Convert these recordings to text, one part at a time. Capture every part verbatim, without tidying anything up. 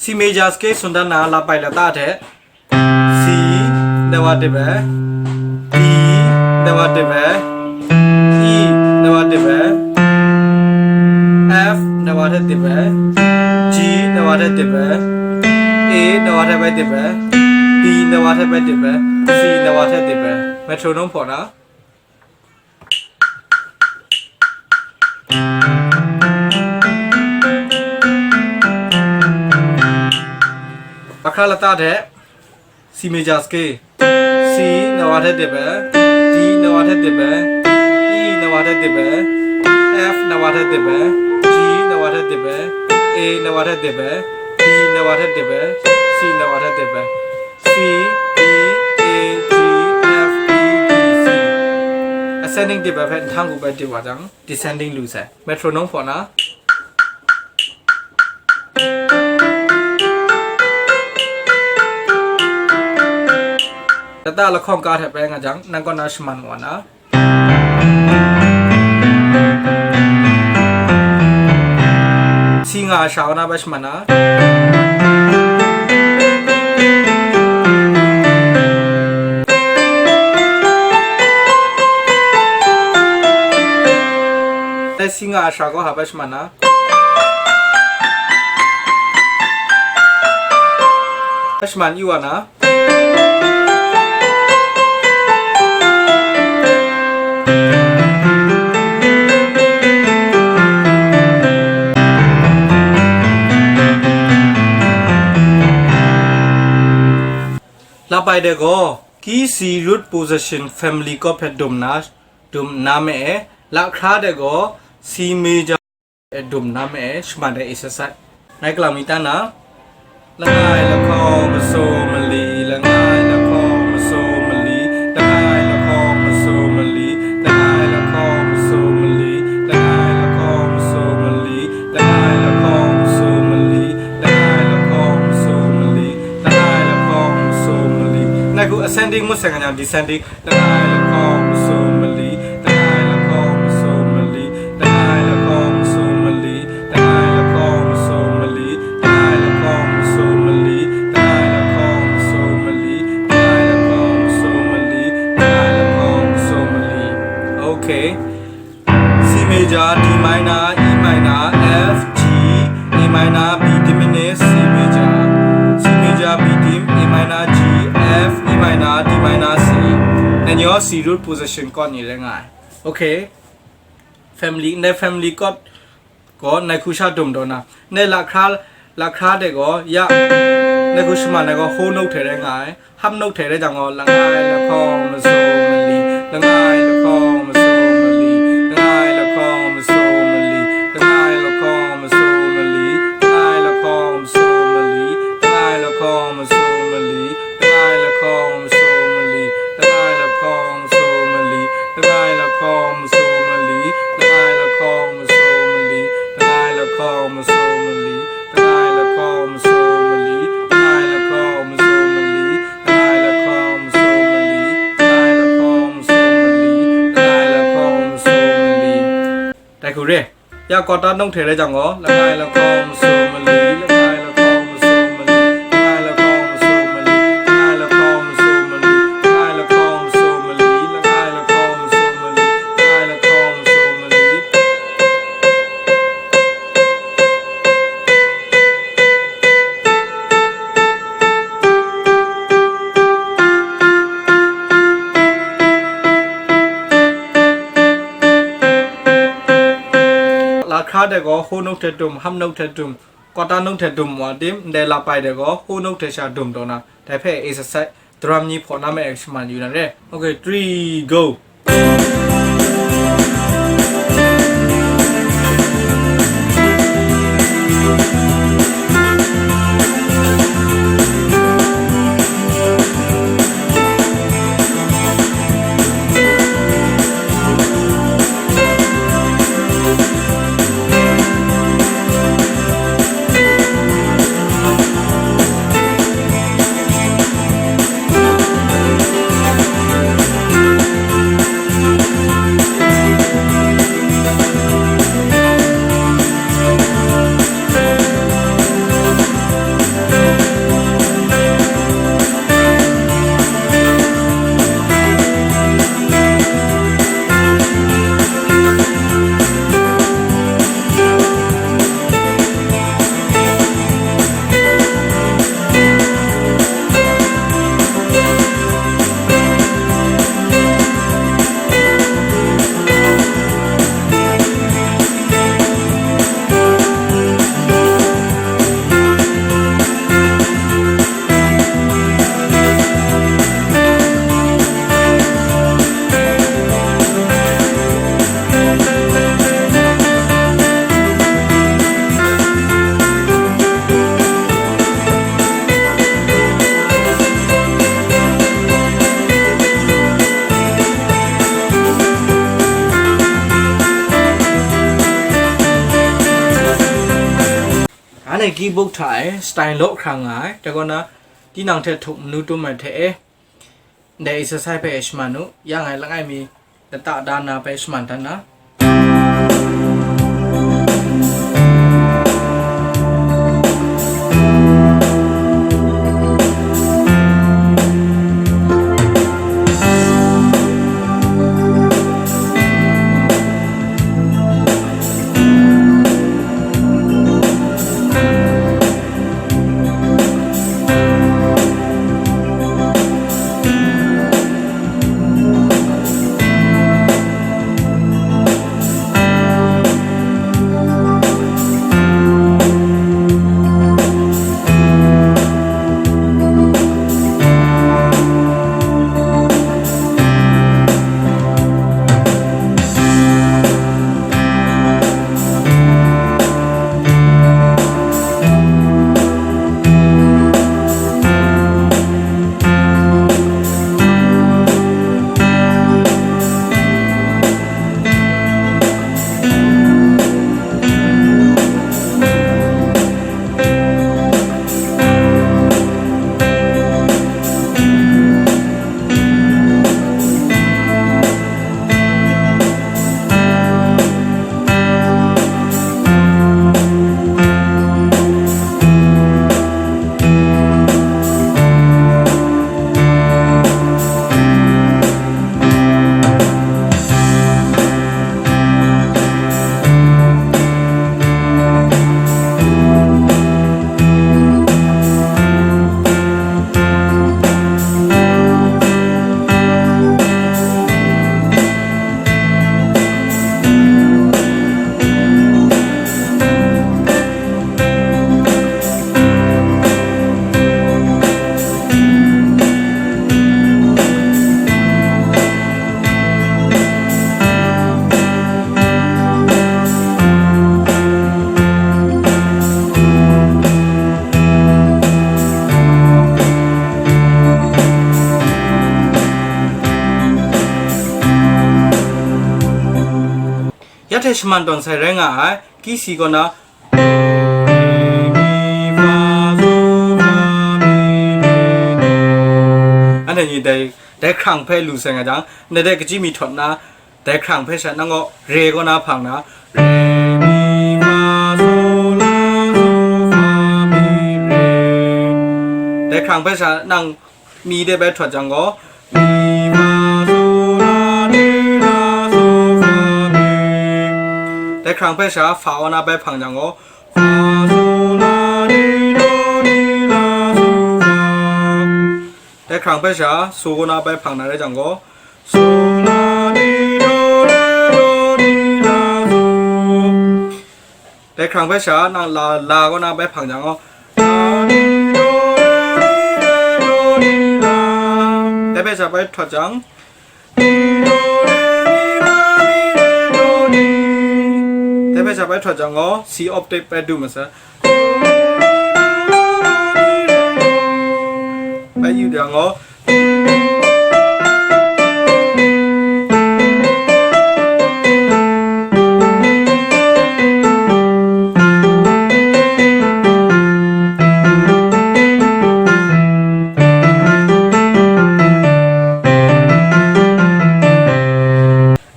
C major scale စွန်တန်းနံပါတ် လပါင် လသီး အထက် C နံပါတ်တစ်ပဲ၊ D နံပါတ်တစ်ပဲ၊ E နံပါတ်တစ်ပဲ၊ F နံပါတ်တစ်ပဲ၊ G နံပါတ်တစ်ပဲ၊ A နံပါတ်တစ်ပဲ၊ B နံပါတ်တစ်ပဲ၊ C နံပါတ်တစ်ပဲ။ Metronome ဖော်တာ။ အခါလသီး အထက် C major scale, C နံပါတ်တစ်ပဲ၊ D နံပါတ်တစ်ပဲ၊ E နံပါတ်တစ်ပဲ၊ F နံပါတ်တစ်ပဲ၊ G နံပါတ်တစ်ပဲ၊ A နံပါတ်တစ်ပဲ၊ B နံပါတ်တစ်ပဲ၊ C နံပါတ်တစ်ပဲ။ C, B, A, G, F, E, D, C. Ascending တစ်ပဲဖဲ အထက်ကိုပဲ တစ်ပါကြောင့် descending လူဆယ်။ Metronome ဖော်တာ။ လသီး လခေါင် က ထက်ပဲ ငါး ကြောင့် နံပါတ် ရှမံ ဝါ နံပါတ်။ C ငါး အရှောင် နံပါတ် ရှမံ နံပါတ်။ C ငါး အရှောင် က နံပါတ် ရှမံ နံပါတ်။ ရှမံ နံပါတ် ဝါ နံပါတ်။ လပါင် ဒဲး ဂီၤ ကီး C root position family chord ဖဲ ဒုံနံပါတ် ဒုံနံပါတ် မ့ၢ် လခါ ဒဲး ဂီၤ C major ဒုံနံပါတ် မ့ၢ် ရှမံ ဒဲး exercise နံပါတ် ကလမီ တန်း နံပါတ်။ လငါး လခေါင် မစိမလီ၊ လငါး လခေါင် မစိမလီ၊ လငါး လခေါင် မစိမလီ၊ လငါး လခေါင် မစိမလီ၊ လငါး လခေါင် မစိမလီ၊ လငါး လခေါင် မစိမလီ၊ လငါး လခေါင် မစိမလီ၊ လငါး လခေါင် မစိမလီ။ နံပါတ် ခု ascending မုတ်ဆိုင်ကညာ descending လငါး လခေါင် မစိမလီ၊ လငါး လခေါင် မစိမလီ၊ လငါး လခေါင် မစိမလီ၊ လငါး လခေါင် မစိမလီ၊ လငါး လခေါင် မစိမလီ၊ လငါး လခေါင် မစိမလီ၊ လငါး လခေါင် မစိမလီ၊ လငါး လခေါင် မစိမလီ။ Okay. C major, D minor, E minor, F, G, A minor, B diminished, C major, C major, B dim, A minor, G, F, E minor, D minor, C. And your C root position chord နံပါတ် ငါး။ Okay. Family, နံပါတ် family chord ကို နံပါတ် ခု ရှဒုံ ဒုံနံပါတ် နံပါတ် လခါ လခါ ဒဲး ဂီၤ ယ နံပါတ် ခု ရှမံ နံပါတ် ဂီၤ whole note ထဲ ဒဲး ငါး။ Half note ထဲ ဒဲး ကြောင့် ဂီၤ လငါး လခေါင် မစိမလီ၊ လငါး လခေါင် မစိမလီ၊ လငါး လခေါင် မစိမလီ၊ လငါး လခေါင် မစိမလီ၊ လငါး လခေါင် မစိမလီ၊ လငါး လခေါင် မစိမလီ၊ လငါး လခေါင် မစိမလီ၊ လငါး လခေါင် မစိမလီ၊ လငါး လခေါင် မစိမလီ၊ လငါး လခေါင် မစိမလီ၊ လငါး လခေါင် မစိမလီ၊ လငါး လခေါင် မစိမလီ၊ လငါး လခေါင် မစိမလီ၊ လငါး လခေါင် မစိမလီ၊ လငါး လခေါင် မစိမလီ၊ လငါး လခေါင် မစိမလီ။ နံပါတ် ခု ရဲ ယ quarter note ထဲ ဒဲး ကြောင့် ဂီၤ လငါး လခေါင် မစိမလီ၊ လငါး လခေါင် မစိမလီ၊ လငါး လခေါင် မစိမလီ၊ လငါး လခေါင် မစိမလီ၊ လငါး လခေါင် မစိမလီ၊ လငါး လခေါင် မစိမလီ၊ လငါး လခေါင် မစိမလီ၊ လငါး လခေါင် မစိမလီ၊ လငါး လခေါင် မစိမလီ၊ လငါး လခေါင် မစိမလီ၊ လငါး လခေါင် မစိမလီ၊ လငါး လခေါင် မစိမလီ၊ လငါး လခေါင် မစိမလီ၊ လငါး လခေါင် မစိမလီ။ နံပါတ် ခု လခါ ဒဲး ဂီၤ whole note ထဲ ဒုံ၊ half note ထဲ ဒုံ၊ quarter note ထဲ ဒုံ ဝါ ဒိမ်၊ နံပါတ် လပါင် ဒဲး ဂီၤ whole note ထဲ ရှဒုံ ဒုံနံပါတ်။ တဖဲ exercise drum နံပါတ် ဖော်နံပါတ် မ့ၢ် ရှမံ ယူနံပါတ် ရဲ။ Okay, three, go. လ Keyboard hta e style law hkrang nga ai, dai kaw na, tinang hte htuk manu tum ai hte e, ndai exercise hpe e shaman u, ya ngai langai mi lata da na hpe shaman dan na. Ya hte shaman tawn sai rai nga ai, key C kaw na, anhte ni dai, dai hkrang hpe lu sai nga jang, ndai dai kachyi mi htawt na, dai hkrang hpe sha nang gaw re kaw na hpang na, re, mi, fa, so, la, so, fa, mi, re. Dai hkrang hpe sha nang mi de bai htawt jang gaw, mi, fa, so, la, re, la, so, fa, mi. Dai hkrang hpe sha fa kaw na bai hpang jang gaw, fa, so, la, re, do, re, la, so, fa. Dai hkrang hpe sha so kaw na bai hpang na rai jang gaw, so, la, re, do, re, do, re, la, so. Dai hkrang hpe sha nang la, la kaw na bai hpang jang gaw, la, re, do, re, re, re, do, re, la. Dai hpe sha bai htawt jang, re, do, re, re, la, re, re, do, re. Dai hpe sha bai htawt jang gaw, C octave bai du ma sa. Bai yu jang gaw,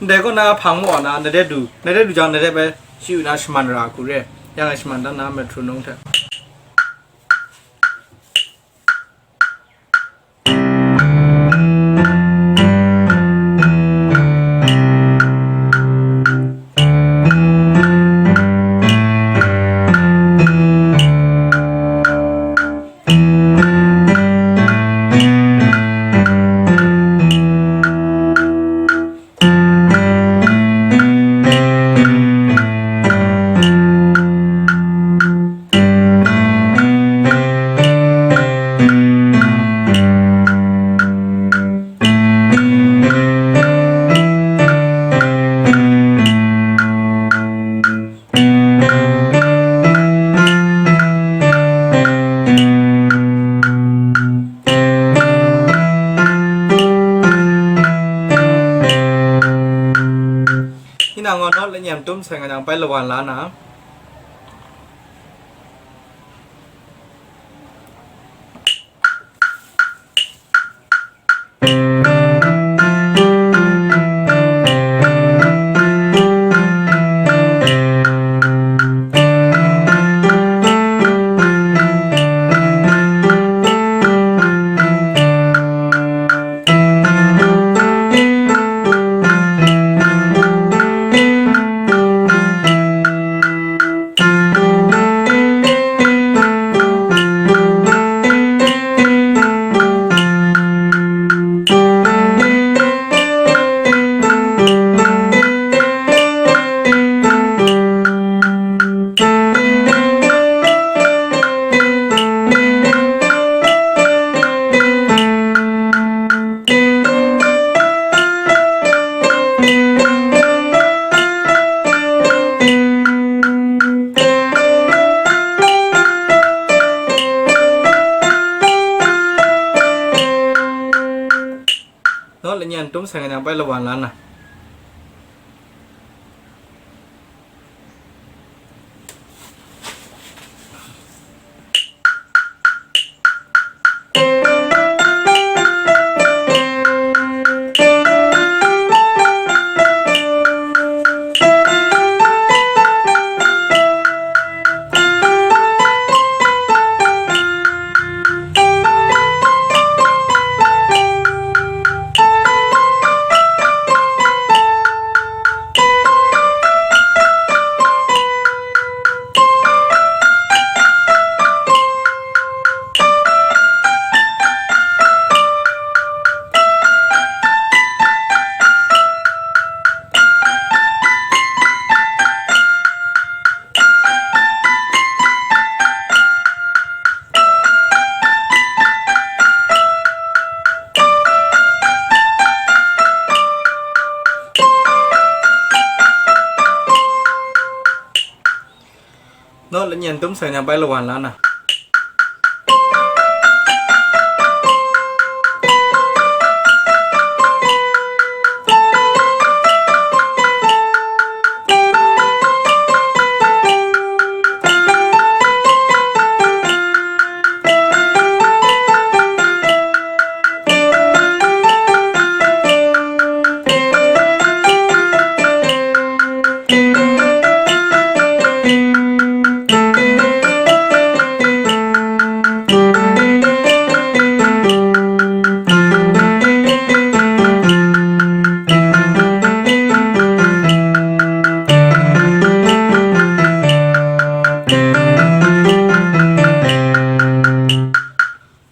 ndai kaw na hpang maw na, na de du, na de du jang, na de bai shi u na shaman ra hku re, yang e shaman dan na metronome hte. Tinang gaw nawt lanyem tum sai nga jang bai lawan la na. Naw lanyan tum sai nga yang bai lawan la na. Naw lanyan tum sai na bai lawan la na.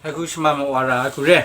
Haiku shaman ma wa ra ai hku re.